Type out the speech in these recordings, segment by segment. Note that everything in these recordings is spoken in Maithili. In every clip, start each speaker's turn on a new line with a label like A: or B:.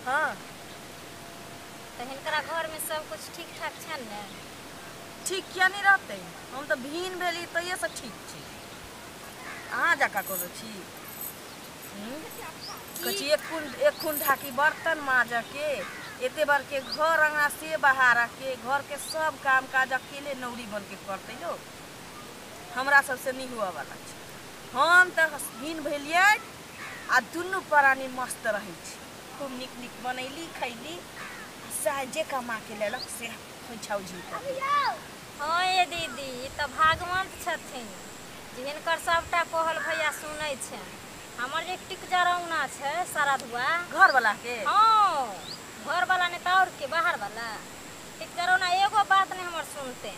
A: हाँ।
B: तऽ हिनकरा घरमे सब कुछ ठीक ठाक छनि ने?
A: ठीक किया नहि रहतै, हम तऽ भिन भेली तैयोसँ ठीक छी। अहाँ जकाँ कोनो छी? कहै छी एक खून ढाकी बर्तन माजऽके, एते बड़के घर अङ्गना से बहारऽके, घरके सब काम काज अकेले नौरी बनके करतै लोक। हमरा सबसँ नहि हुअवला छै। हम तऽ भिन भेलियै आ दुनू प्राणी मस्त रहै छी, खूब नीक नीक बनैली खैली, आ जे कमा के लेलक से खोइछा उझिल कऽ।
B: हँ ये दीदी, ई तऽ भागवंत छथिन जे हिनकर सबटा कहल भैया सुनै छनि। हमर जे टिक जरौना छै शरदुआ
A: घरवला के?
B: हँ, घरवला नहि तऽ आओर के, बाहरवला टिक जरौना एगो बात नहि हमर सुनते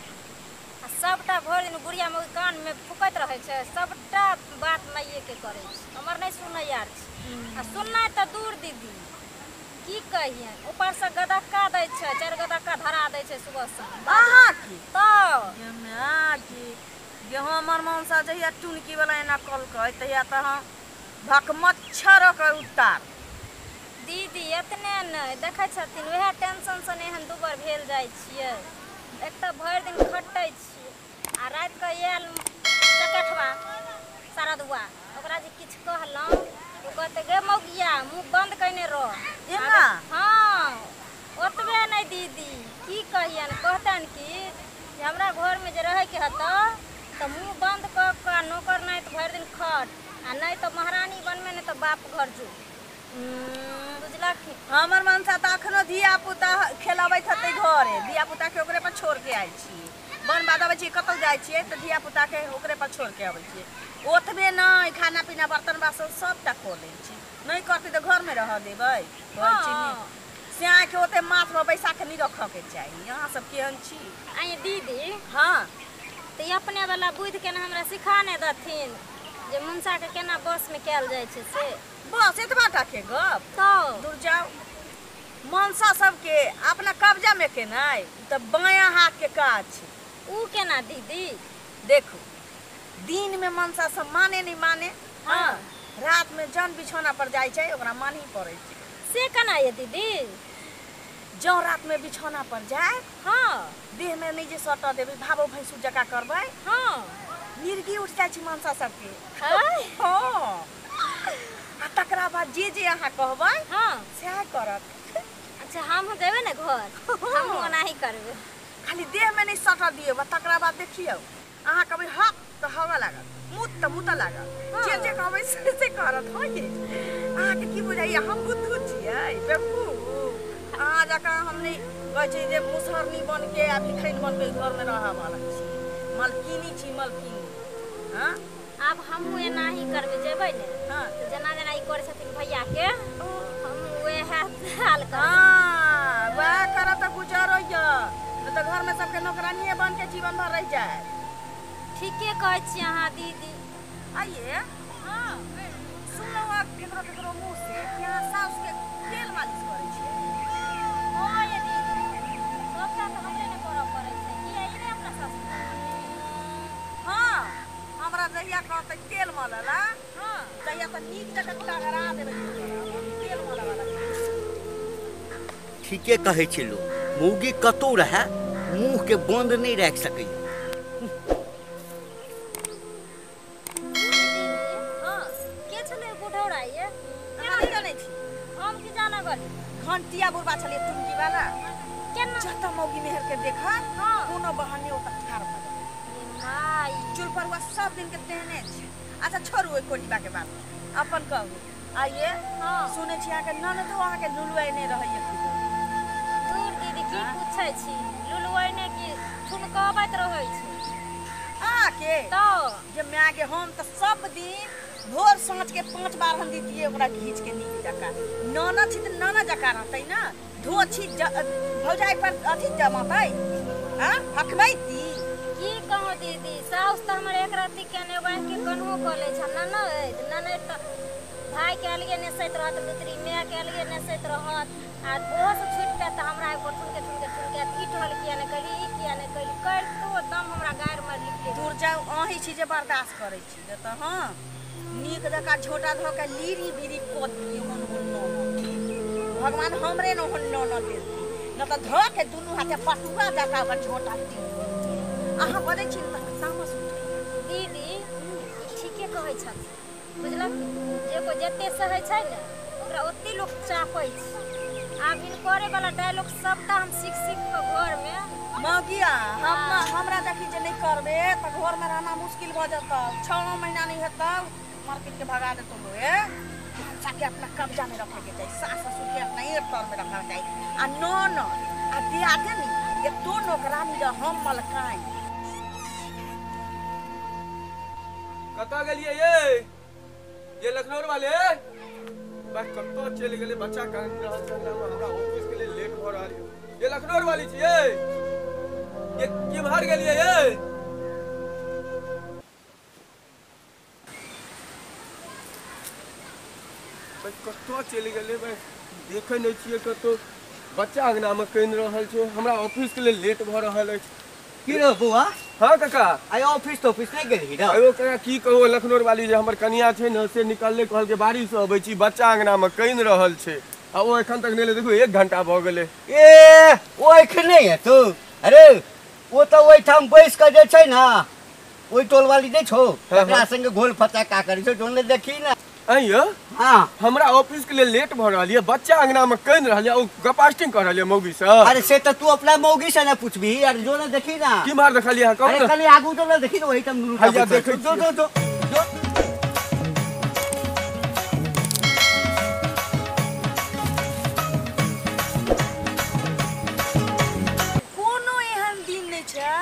B: आ सबटा भरि दिन बुढ़िया मौगी कानमे फुकैत रहै छै, सबटा बात माइएके करै छै, हमर नहि सुनै आर छै। आ सुननाइ तऽ दूर दीदी, की कहियनि, ऊपरसँ गदक्का दै छै, 4 गदक्का धरा दै छै सुबह शाम।
A: अहाँके?
B: तऽ
A: गे मायके गे, हमर मनसा जहिया टुनकी वाला एना कलकै तहिया तऽ हम भकमच्छर ओकर उतार।
B: दीदी एतने नहि देखै छथिन, वएह टेंशनसँ ने एहन दुबर भेल जाइ छियै। एक तऽ भरि दिन खटै छियै आ रातिके आयल चकेठवा शरदुआ, ओकरा जे किछु कहलहुँ ओ कहतै गे मौगिया मुँह बन्द कयने रह।
A: एना?
B: हँ, ओतबे नहि दीदी, की कहियनि, कहतनि कि जे हमरा घरमे जे रहैके हेतौ तऽ मुँह बन्द कऽ कऽ नौकर नहि तऽ भरि दिन खट, आ नहि तऽ महारानी बनबे, नहि तऽ बाप घर जो। बुझलखिन?
A: हमर मनसा तऽ अखनो धिया पुता खेलबैत हेतै घरे, धिया पुताके ओकरे पर छोड़ के आयल छियै। बन बाद अबै छियै, कतहु जाइ छियै तऽ धिया पुताके ओकरे पर छोड़ के अबै छियै। ओतबे नहि, खाना पीना बर्तन बासन सबटा कऽ लै छी। नहि करतै तऽ घरमे रहऽ देबै? कहै छी
B: हँ।
A: से अहाँके ओते माथमे बैसा के नहि रखऽके चाही। अहाँ सब केहन छी?
B: आइ दीदी।
A: हाँ।
B: तऽ ई अपने वाला बुद्धि के ने हमरा सिखा नहि देथिन जे मनसाके केना बसमे कयल जाइ छै से।
A: बस एतबा टा के गप?
B: तऽ
A: दूर जाउ, मनसा सबके अपना कब्जामे केनाइ तऽ बायाँ हाथके काज छै।
B: उ केना दीदी?
A: देखू, दिनमे मनसा सब माने नहि माने,
B: हाँ।
A: रातमे जन बिछौना पर जाइ छै ओकरा मानही पड़ै छै।
B: से केना ये दीदी?
A: जँ रातमे बिछौना पर जाय,
B: हाँ।
A: देहमे नहि जे सटऽ देबै, भाबो भैंसुर जकाँ करबै,
B: हाँ।
A: मिर्गी उठि जाइ छै मनसा सबके।
B: आँय?
A: हँ, आ तकरा बाद जे जे अहाँ कहबै
B: हाँ।
A: सएह करत।
B: अच्छा, हमहूँ जेबै ने घर, हमहूँ ओनाही करबै।
A: खाली देहमे नहि सटऽ दियौ, आ तकरा बाद देखियौ, अहाँ कहबै हक तऽ हवा लागत, मुत तऽ मुतऽ लागत।
B: हाँ।
A: जे जे कहबै से से करत। हँ ये, अहाँके की बुझाइया हम बुद्धू छियै बेवकूफ? अहाँ जकाँ हम नहि कहै छी जे मुसहरनी बनके आ भिखैन बनके घरमे रहऽ वाला छी। मलकिनी छी, मलकिनी। हँ।
B: आब हमहूँ एनाही करबै, जेबै ने
A: हाँ।
B: तऽ जेना जेना ई करै छथिन भैयाके, हमहूँ वएह हाल करबै।
A: हाँ, वएह करब तऽ गुजर होइया, नहि तऽ घरमे सबके नौकरानिये बनके जीवन भर रहि जायत।
B: ठीके कहै छी अहाँ दीदी।
A: आइये।
B: हाँ।
A: सुनलहुँ हँ केकरो केकरो मुँह से कि अहाँ साउसके तेल मालिश करै छियै।
B: हँ ये दीदी, सबटा तऽ हमरे ने करऽ पड़ै छै, किया ई नहि अपना सासु?
A: हाँ, हमरा जहिया कहतै तेल मलऽ ला,
B: हाँ।
A: तहिया तऽ नीक जकाँ तगड़ा देबै तेल मलऽ वाला।
C: ठीके कहै छै लोक, मौगी कतहु रहए मुँहके बन्द नहि राखि सकैए।
B: दीदी।
A: हाँ।
B: के छलै बुढ़ौरा ये?
A: अहाँ नहि जानै छी?
B: हम की जाना गली।
A: घंटिया बुढ़बा छलियै टुनकी वाला।
B: केना?
A: जतऽ मौगी मेहर के देखत,
B: हाँ।
A: कोनो बहाने ओतऽ ठाढ़ भऽ जायत।
B: ये माई।
A: चुलपरुआ सब दिन के तेहने छै। अच्छा छोड़ू ओहि कोढ़िबा के बात, अपन कहू आइये।
B: हाँ।
A: सुनै छी अहाँके ननदो अहाँके लुलुआइने रहैए खूब।
B: दूर दीदी, की
A: हाँ?
B: पूछै छी, लुलुआइने की ठुनकबैत रहै छै।
A: अहाँके?
B: तऽ
A: जे माय गे, हम तऽ सब दिन भोर साँझ के 5 बार हम दितियै ओकरा घीच के नीक जकाँ। ननद छी तऽ ननद जकाँ रहतै ने, धो छी भौजाइ पर अथी जमतै, हाँ हकमैती।
B: की कहूँ दीदी, साउस तऽ हमर एक रत्ती केने एगो आँखिके कन्हो कऽ लै छै। ननद ननद तऽ भाइके अलगे नेसैत रहत, लुतरी मायके अलगे नेसैत रहत, आ ओहोसँ छुटि पायत तऽ हमरा एगो ठुनके ठुनके ठुनके ई टहल किया नहि कैली, ई किया नहि कैली, करितो दम हमरा गारि मारि लिखले।
A: दूर जाउ, अहीं छी जे बर्दाश्त करै छी, नहि तऽ हँ नीक जकाँ झोटा धऽ के लीरी बीरी कऽ दियै। हुन हुन ननद। भगवान हमरे न होन न देलखिन न त धऽ के दुनू हाथे पटुआ जका ओकर झोटा दी। अहाँ बजै छी त तामस उठै।
B: दीदी ठीके कहै छथिन बुझलक, एगो जते सहै छै ने ओकरा ओते लोक चापै छै। आब हिनकरे वाला डायलॉग सबटा हम सीख सीख के घर में
A: मौगिया हमरा देखी जे नहीं करबे त घर में रहना मुश्किल भ जतौ। 6 महीना नहीं हेतौ मार्केट के भगा देतौ लो। ए बच्चा के अपना कब्जा में रखे के चाही, सास ससुर के अपना एक तर में रखा के चाही आ ननद आ दियादनी ये तो नौकरानी रह हम मलकाइन।
D: कतऽ गेलियै ये लखनऊ वाले? बस कतऽ चलि गेलै बच्चा कान रहल छै हमरा ऑफिस के लिए लेट भऽ रहल ये। लखनऊ वाली छियै ये केम्हर गेलियै ये? बस कतऽ चलि गेलै बस देखै नहि छियै कतौ। बच्चा अंगनामे कानि रहल छै, हमरा ऑफिस के लिए लेट भऽ रहल अछि।
C: की रे बौआ?
D: हाँ काका
C: आइ ऑफिस तॉफिस नहीं गेलही रे?
D: अयो काका की कहू, लखनऊ वाली जे हमर कनिया छै ने से निकलले कहलकै बाड़ी से अबै छी, बच्चा अंगनामे कानि रहल छै आ ओ एखन तक नहि एलै। देखू 1 घंटा भऽ गेलै।
C: ए ओ एखन नहि हेतौ? अरे ओ तऽ ओहिठाम बैस कऽ जे छै ने ओहि टोल वाली नहि छौ तकरा संगे घोल फचाका करै छौ, जोन देखी ने।
D: आइयो
C: हाँ
D: हमरा ऑफिस के लिए लेट भऽ रहल ये, बच्चा अंगना में कानि रहल ये, ओ गपास्टिंग कर रहल ये मौगी से।
C: अरे से तऽ तू अपना मौगी से ना पूछबी। अरे जो ना देखी ना
D: की मार देखलियै अहाँ?
C: अरे कनी आगू जो ना देखी ना ओहिठाम दुनू
D: हैया देखै
C: जो जो जो जो।
A: कोनो एहन दिन नहि छै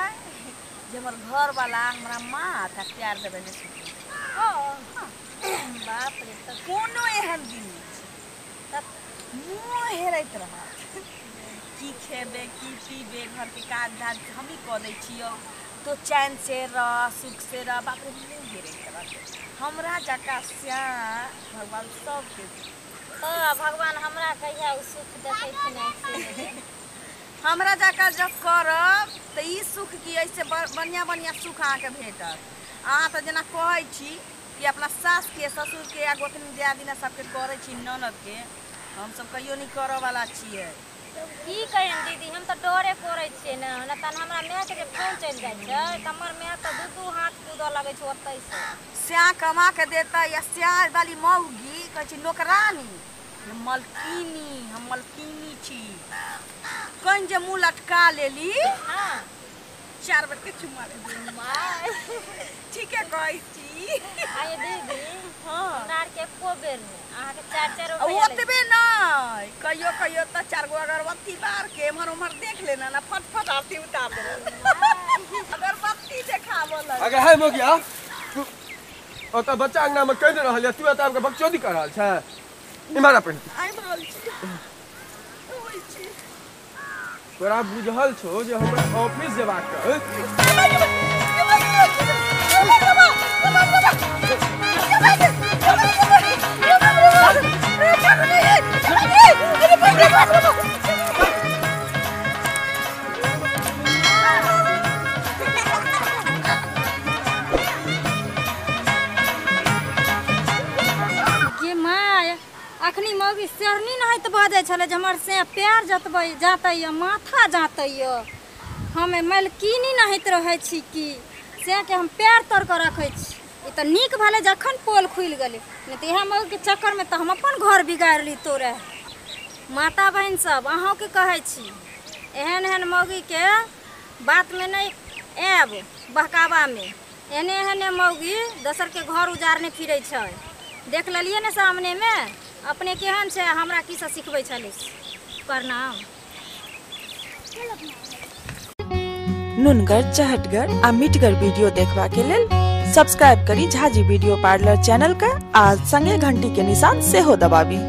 A: जे हमर घर वाला हमरा माथ आ प्यार देबै नहि सुनै।
B: बाप रे त
A: कोनो एहन दिन नहि छै त मुँह हेरैत रहत की खेबे की पीबे, घर के काज धाज हमही कऽ दै छियौ तो चैन से रह सुख से रह। बाप रे मुँह हेरैत रहत। हमरा जकाँ श्याम भगवान सबके
B: तऽ भगवान हमरा कहिया ओ सुख देखैथिन से।
A: हमरा जकाँ जब करब तऽ ई सुख की ऐसे बढ़िआँ बढ़िआँ सुख अहाँके भेटत। अहाँ तऽ जेना कहै छी कि अपना सास के ससुर के आ गोतनी दियादिना सबके करै छी ननद के, हमसब कहियो नहि करऽ वाला छियै।
B: की कहियन दीदी, हम तऽ डरे करै छियै ने, नहि तहन हमरा मायके जे फोन चलि जाइ छै तऽ हमर माय तऽ दू दू हाथ कूदऽ लगै छै ओतहिसँ।
A: स्या कमा के देतै या स्या वाली मौगी कहै छै नौकरानी मलकिनी, हम मलकिनी छी। कहीं जे मुँह लटका लेली
B: हाँ
A: 4 बेर के चुमा ले। ठीके कहै छी।
B: आये दीदी
A: हाँ
B: हमरा आरके एको बेर नहि, अहाँके 4 4 रुपैआ
A: ओतबे नहि, कहियो कहियो तऽ 4 गो अगरबत्ती बार के एम्हर ओम्हर देख लेना ना फटफट आरती उतार देना। अगरबत्ती देखाबऽ लग।
D: अगर है मौगिया तू ओतऽ बच्चा अंगनामे कानि रहल ये, तू एतऽ आबि कऽ बकचोदी कऽ रहल छै। इम्हर आ पहिने।
A: आबि रहल छी ओइ छी।
D: तोरा बुझल छौ जे हमरा ऑफिस जेबाक अछि?
B: गे my अखनी मौगी शेरनी नहाइत बजै छलै जे हमर से पैर जतबै जातैए माथा जातैए, हम मलकिनी नहाइत रहै छी की से के हम पैर तर कऽ रखै छी। ई तऽ नीक भेलै जखन पोल खुलि गेलै, नहि तऽ इएह मौगीके चक्करमे तऽ हम अपन घर बिगाड़ि ली तोरे। माता बहिन सब अहूँके कहै छी एहन एहन मौगीके बातमे नहि आयब बहकावामे। एहने एहने मौगी दोसरके घर उजाड़ने फिरै छै। देख लेलियै ने सामनेमे अपने केहन छै, हमरा की सब सिखबै छलै। प्रणाम।
E: नुनगर चहटगर आ मिठगर वीडियो देखबा के लेल सब्सक्राइब करी झाजी वीडियो पार्लर चैनल के आ संगे घंटी के निशान सेहो दबाबी।